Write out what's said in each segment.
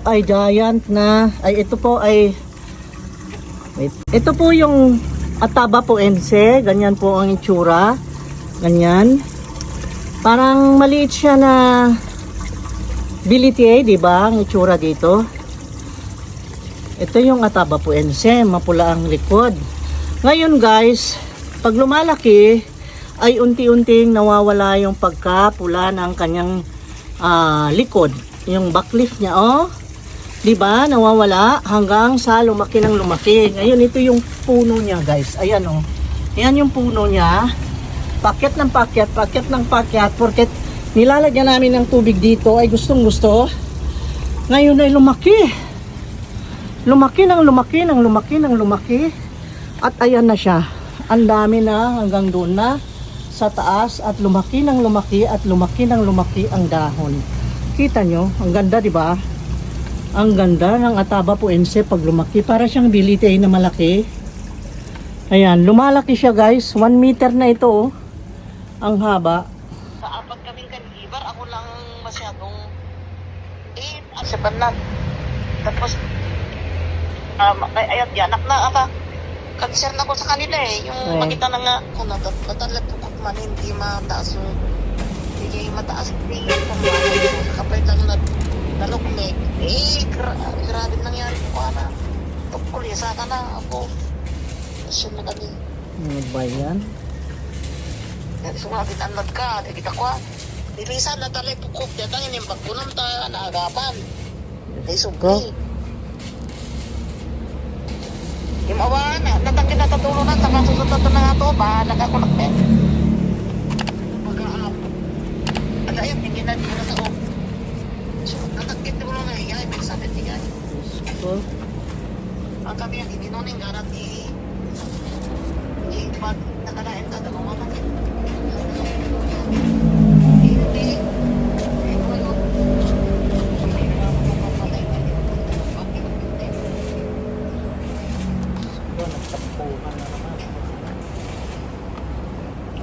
ay giant na, ay ito po ay, wait, ito po yung Atabapuense, ganyan po ang itsura, ganyan. Parang maliit siya na Bilitier, di ba? Ang itsura dito. Ito yung Atabapuense, mapula ang likod. Ngayon guys, pag lumalaki, ay unti-unting nawawala yung pagkapula ng kanyang likod. Yung backleaf niya, oh. Diba? Nawawala hanggang sa lumaki ng lumaki. Ngayon, ito yung puno niya, guys. Ayan, oh. Ayan yung puno niya. Pakyat ng pakyat, pakyat ng pakyat. Porket nilalagyan namin ng tubig dito ay gustong gusto. Ngayon ay lumaki. Lumaki ng lumaki ng lumaki ng lumaki. At ayan na siya. Ang dami na hanggang doon na sa taas. At lumaki ng lumaki at lumaki ng lumaki ang dahon. Kita nyo? Ang ganda, diba? Ang ganda ng Atabapuense pag lumaki. Para siyang Bilitier na malaki. Ayan, lumalaki siya guys. 1 meter na ito, oh. Ang haba. Sa apat kaming kanibar, ako lang masyadong sa banat. Tapos, ayat yanak na aka. Concern ako sa kanila eh. Yung makita na nga, kung natalat ko man, hindi mataas yung, hindi mataas yung kapay lang na nalukme. Grabe nangyari ko na. Tukol, yasa ka na ako. Asyon na kami. Ano ba yan? Sumabit anad ka, kita ko. Nilisan na talay pukok. Yatang yung pagpunam ta naagapan. Ay subli. Yung awa na, natangkin na tatulunan sa masusunod na nga to. Bahala ka ko lakte. At ayun, hindi na sa o. So, natangkin mo na nga, may sabit niya. So, ang kami ang ibinuning garat pag nakalain ka, dalawang mamakit. Hindi. Nagtampuhan na naman.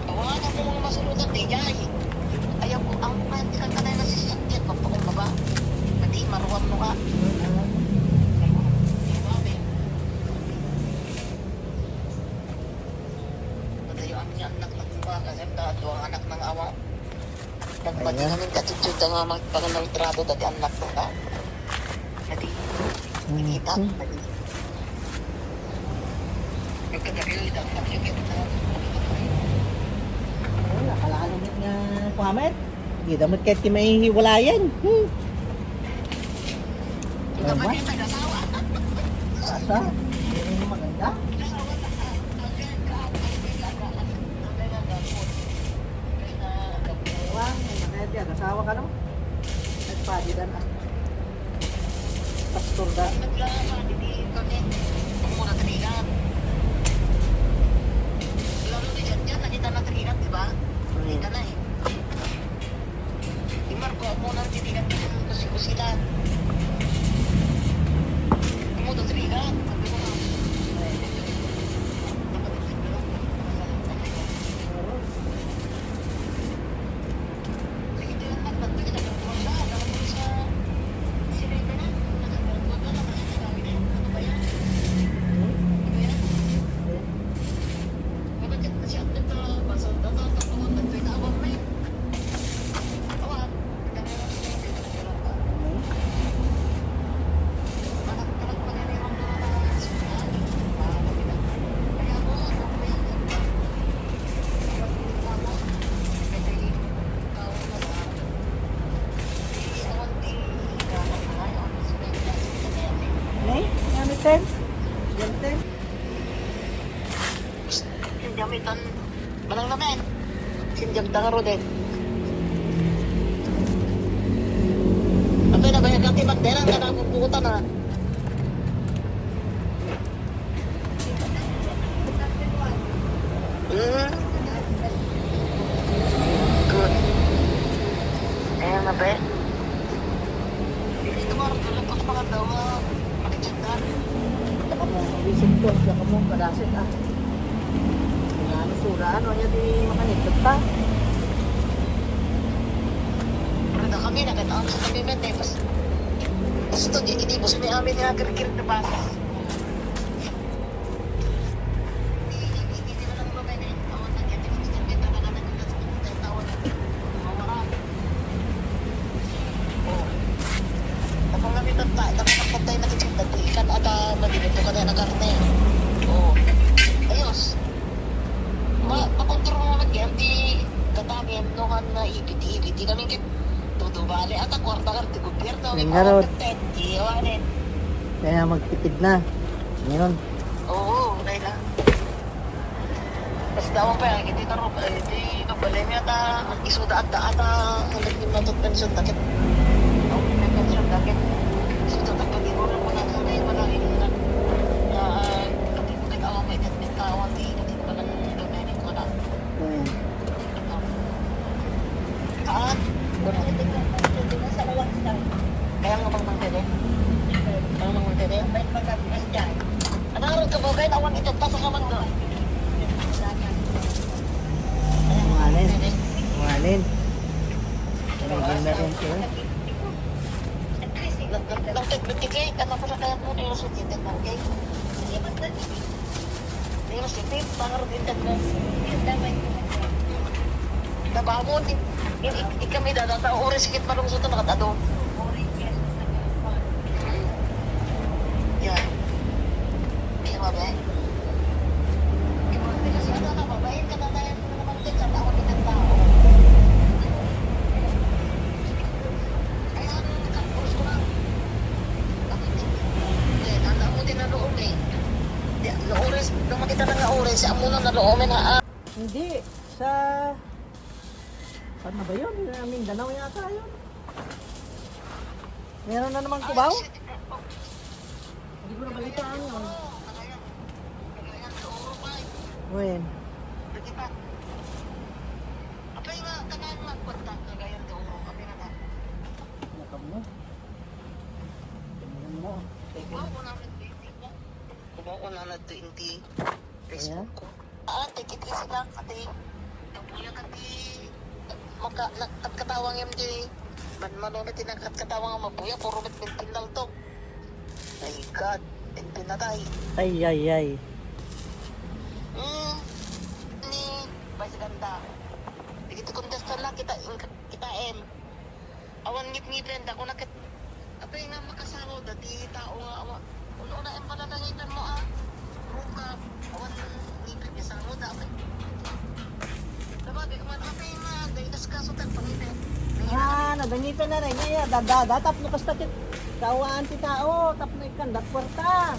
Awa na po mga masulutan, di jay. Ayaw po, ang hindi lang kanay na sisakyan, pagpakong baba. Hindi, maruwam mo ka. Ang anak ng awa. Nagpati namin katutod ang mga magpanganang trado dati anak ng ka. Jadi, nakita. Nagkagagawin ang pag-yugit na. Wala, kalalumit nga Muhammad. Hindi damat kahit may hiwalayan. Naman yung nag-asawa. Asa? Hindi mo maganda? Kasawa ka no? Nagpadidan ah. Pastor da. Naglaman, hindi kami. Ang muna tringat. Lalo na dyan, nakita na tringat, di ba? Nakita na eh. Di Marco, ang muna tringat yung kusilan. Ang muna tringat. Ten? Ten? Sinjamitan. Manang naman. Sinjamitan nga ro din. Ito na bayag ang timagderang ka na pupukutan na. Good. Ayan na ba? Dito mo, tulog ko mga daw. Visit ko, siya ka mo, kadasit ah. Ano sura, ano niya di makanitod pa. Pero na kami, nagandaan sa kami men, eh. Gusto, hindi mo sa may amin nga kira-kira na ba? Hindi na lang lumay na yung tawag na kaya gusto nyo na lang namin na sa tawag na mawara. Oo. Tapos nga nito tayo, tapos tayo nakikita, ikan ata maginito ka na ng karne. Oo. Ayos. Makontrol mo naman kaya, di katamin, nohan na ibit-ibit, di kami kit tutubali at ang kwarta ka, di gobyerno, may Nga raw. mga iwanin. Kaya magtipid na. Ngayon. Oo, unay lang. Basta ako pa, hindi na rin, di nabalay niya ang isuda at ang naging pensyon, takit. Oo, may pensyon, takit. Isuda at pag-iuran mo na, sanay mo na, hindi mo kitawang may tawang, hindi mo ka lang domenin ko na. Saan? Kaya nga bang mangtede? Kaya nga mangtede? Ano rin ka ba? Kahit awan ito, pasa ka man doon. Mangalin. Mangalin. Mangalin na rin siya. Nagtigay, ano pa sa kaya mo na yung sutitin ng gay? Hindi yung sutit, pangarap din mo. Nabamon, ikami dadata, oras sikit malungsutan nakatado. Yan. Iya ba ba? Kasi ano na ba? Bayan ka na tayo naman din sa tao din ng tao. Kaya ano, nakapos ko lang. Tanda mo din na loob eh. Oras, nung makita na nga oras, amo na naloomin ha. Hindi. Sa... Saan na ba yun? Mindanao yata yun. Meron na naman kubaw? Hindi ko nabalitaan yun. Kagayan sa oro pa eh. When? Lagi pa. Apay nga, tanan magpunta, kagayan sa oro. Apay nga na. Nakam mo. Tingnan mo. Kumaw ko na 20 ko. Kumaw ko na 20. Facebook ko. Tikit kasi lang. Ate, kapuya ka di. Katawang yung di. Manunod din ang katawang mabuya. Puro bitbintin lang to. My God. Bintin na tayo. Ay, ay, ay. Ni Vice Ganda. Dikit contestan lang kita em. Awan ngit-ngitin ako nakit. Apay nga makasaro dati tao nga awa. Uno na em pala nangitan mo ah. Ruka. Awan ngipin niya sa mo dapat. Sabagay man apay nga dahil kaso tag pangitin. Nadangitan na rin. Ngayon, dadatap mo kas takit. Kawaan ti tao. Tap na ikan. Datwarta.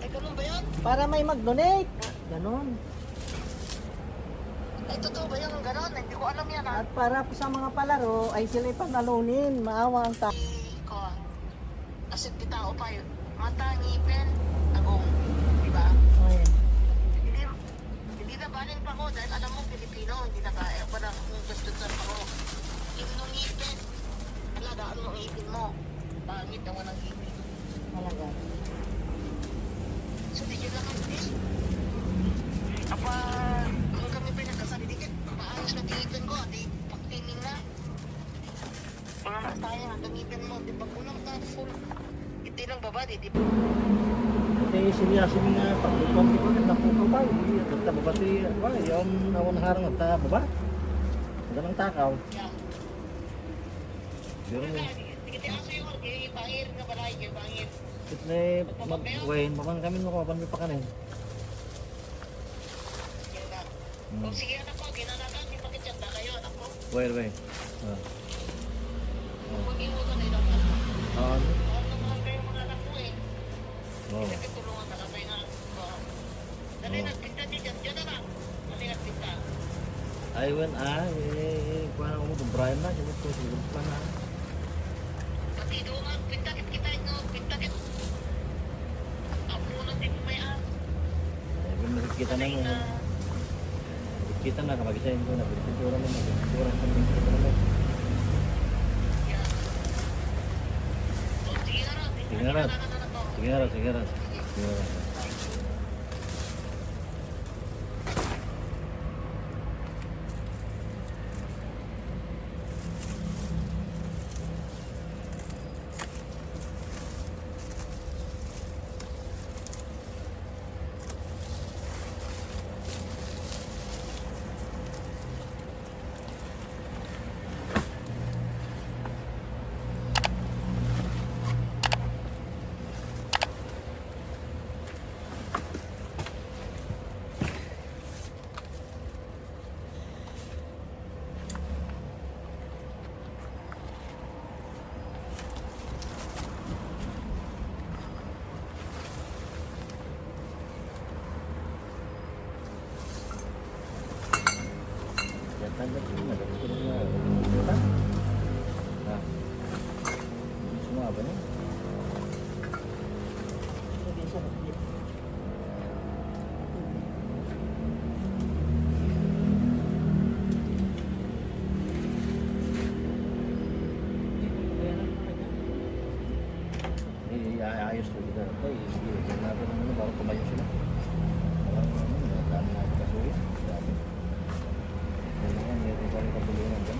Ay ganun ba yun? Para may mag-donate. Ganon. Ay totoo ba yung ganon? Hindi ko alam yan ah. At para po sa mga palaro ay sila panalunin. Maawa ang tao. Ko. Asit kita o pa yun. Mata, ngipin, agong. Diba? Hindi na baling pa ko dahil alam mo Pilipino, hindi na kaya pa na kung gusto pa ko. Yung nung ngipin, alagaan mo ang ngipin mo. Pangit naman ang ngipin. Talaga. So di yun lang ang hindi. Apa, kung kami pinagkasabi dikit, maayos na ngipin ko, di pagtining na. Mga mas tayo nga, ngipin mo, di ba kulang ka full. Hindi lang babadi, di ba? Kaya siniyasin nga paglutom ko rin naputo pa. Nagtababa si yung awan harang nagtababa. Ganang takaw. Yeah. Pero Dikit aso yung pangir nga balay, pangir. kitne magwain mamang kami mo kapan mi pakanin. Yan na. Kung sige anak ko, ginanakan, di pakityan na kayo anak ko. Way. Huwag iutan na ilang anak. Ah. Huwag naman kayo mga anak ko eh. Oh. Kasi tulungan na kapay nga. Dali nagpinta dyan, dyan na lang. Dali nagpinta. Ay wen kuha na mo Brian na siya ko siguro pa na. Pati doon nga, pinta kita ito, pinta kit. Ako lang din may Ay wen nakikita na mo. Kita na kapag isa ko na pintura mo pintura mo. Sige na rin. Sige na. Tanda ko na, tapos ko na. Ha? Ha? Semua apa ni? Ayos ko kita. Tay, sige, kaya natin ano bago tumayo sila. Parang ano, dami na ito kasuwi. Dami. Kailangan meron pa rin kapulunan dyan.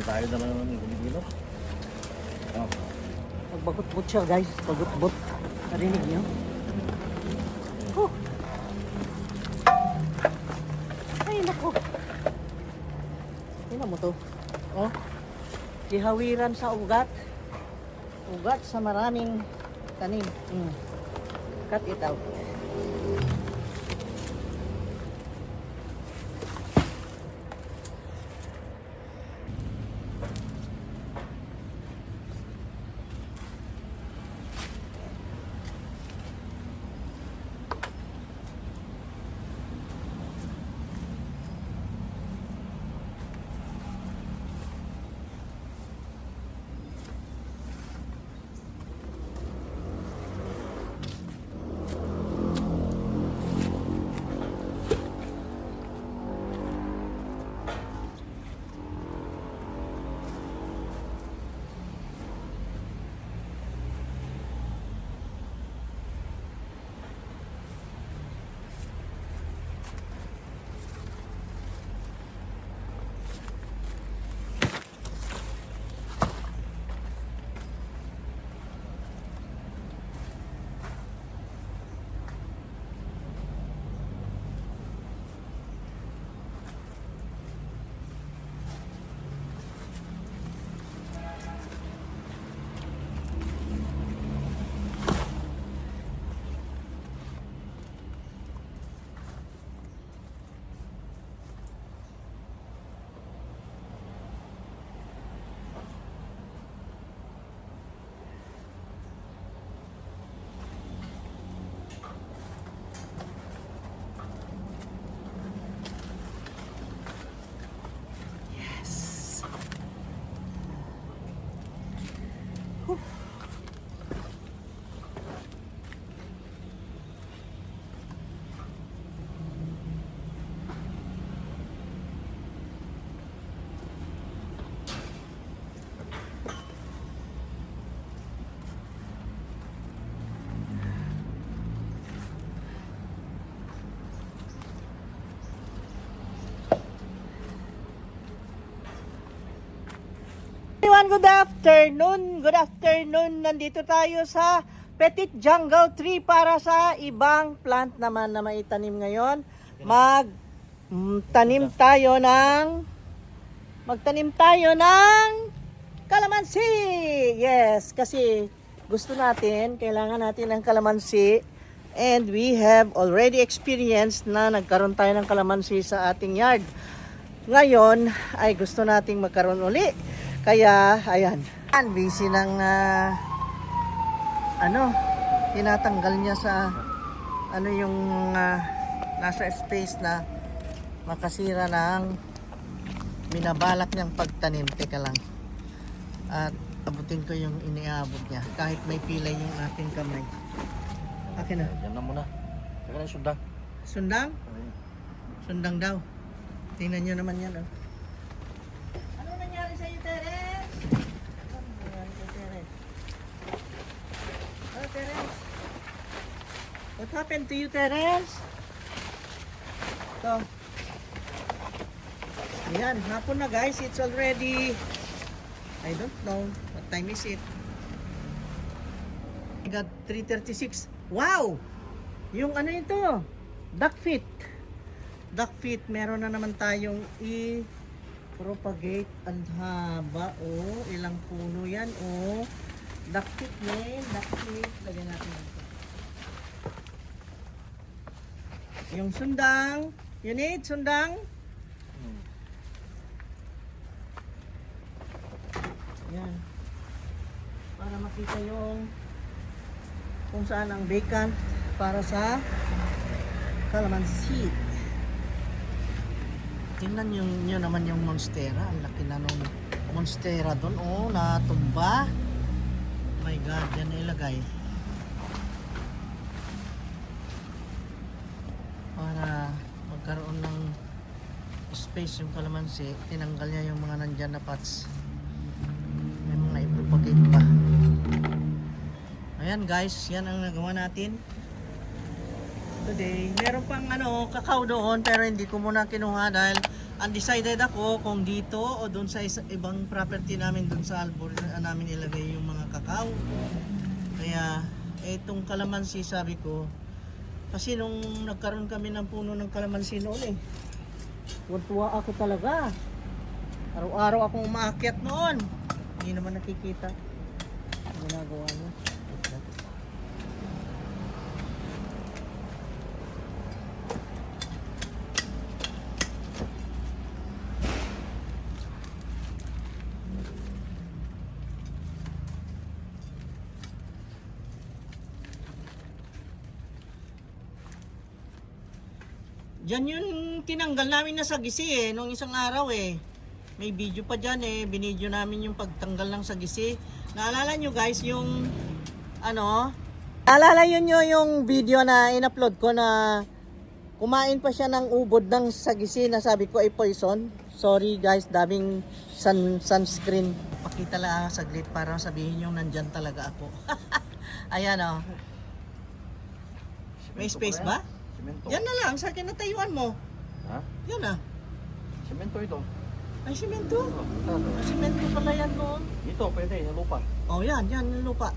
Tayo naman naman yung kumikilos. Oh. Pagbagot-bot siya guys, bagot-bot. Narinig niyo? Oh. Ay nako. Tingnan mo to. Oh. Dihawiran sa ugat. Ugat sa maraming tanim. Cut it out. Everyone, good afternoon. Good afternoon. Nandito tayo sa Petit Jungle Tree para sa ibang plant naman na maitanim ngayon. Magtanim tayo ng kalamansi. Yes, kasi gusto natin, kailangan natin ng kalamansi. And we have already experienced na nagkaroon tayo ng kalamansi sa ating yard. Ngayon ay gusto nating magkaroon uli. Kaya, ayan. Busy ng, tinatanggal niya sa, yung nasa space na makasira ng binabalak niyang pagtanim. Teka lang. At abutin ko yung iniabot niya. Kahit may pilay yung aking kamay. Akin na. Yan na muna. Teka na yung sundang. Sundang? Sundang daw. Tingnan niyo naman yan, oh. Ano nangyari sa iyo, Terence? Ano nangyari sa Terence? Oh, Terence. What happened to you, Terence? Ito. Ayan, hapon na guys. It's already, I don't know, what time is it? I got 3:36. Wow! Yung ano ito? Duck feet. Duck feet, meron na naman tayong i-propagate. Ang haba, oh. Ilang puno yan, oh. Duck feet, men. Duck feet. Lagyan natin ito. Yung sundang. You need sundang? Yan. Para makita yung kung saan ang vacant para sa calamansi. Tingnan nyo naman yung monstera. Ang laki na nung monstera doon. Oh, natumba. Oh my God, yan na ilagay. Para magkaroon ng space yung kalamansi, tinanggal niya yung mga nandyan na pots. May mga ipupagit pa. Ayan guys, yan ang nagawa natin today. Meron pang kakao doon, pero hindi ko muna kinuha dahil undecided ako kung dito o doon sa ibang property namin doon sa Albor namin ilagay yung mga kakao. Kaya itong kalamansi, sabi ko, kasi nung nagkaroon kami ng puno ng kalamansi noon tuwa ako talaga. Araw-araw akong umaakyat noon. Hindi naman nakikita ang ginagawa niya. Diyan yung tinanggal namin na sagisi nung isang araw May video pa dyan binidyo namin yung pagtanggal ng sagisi. Naalala nyo guys yung naalala nyo yung video na in-upload ko na kumain pa siya ng ubod ng sagisi na sabi ko ay poison. Sorry guys, daming sunscreen. Pakita lang saglit para sabihin yung nandyan talaga ako. Ayan May space ba? Semento. Yan na lang, sa kinatayuan mo. Ha? Yan na. Semento ito. Ay, simento. Ito. Simento pala yan noon. Ito, pwede, yung lupa. Oh, yan yung lupa.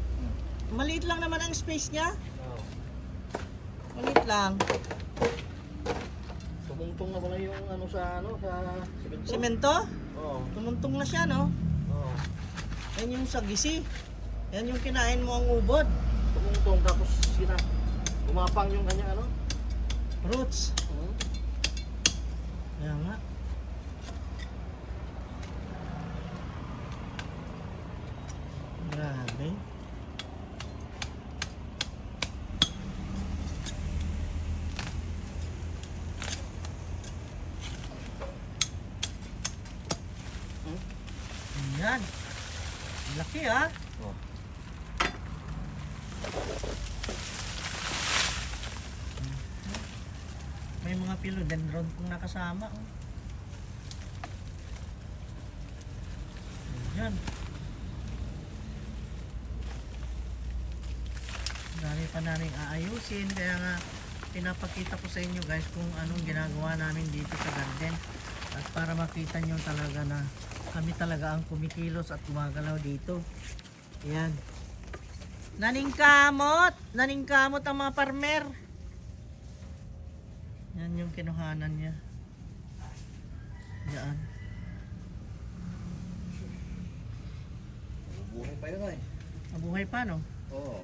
Maliit lang naman ang space niya. Maliit lang. Tumungtong na pala yung sa semento. Simento? Oo. Tumuntong na siya, no? Oo. Yan yung sagisi. Yan yung kinain mo ang ubod. Tumungtong tapos umapang yung kanya Roots. Kaya nga. Grabe. Ayan. Laki Oh. May mga philodendron kung nakasama. Ayan. Dami pa namin aayusin. Kaya nga pinapakita ko sa inyo guys kung anong ginagawa namin dito sa garden. At para makita nyo talaga na kami talaga ang kumikilos at gumagalaw dito. Ayan. Naningkamot! Naningkamot ang mga farmer. Yan yung kinuhanan niya. Yan. Buhay pa yun Mabuhay pa, no? Oo.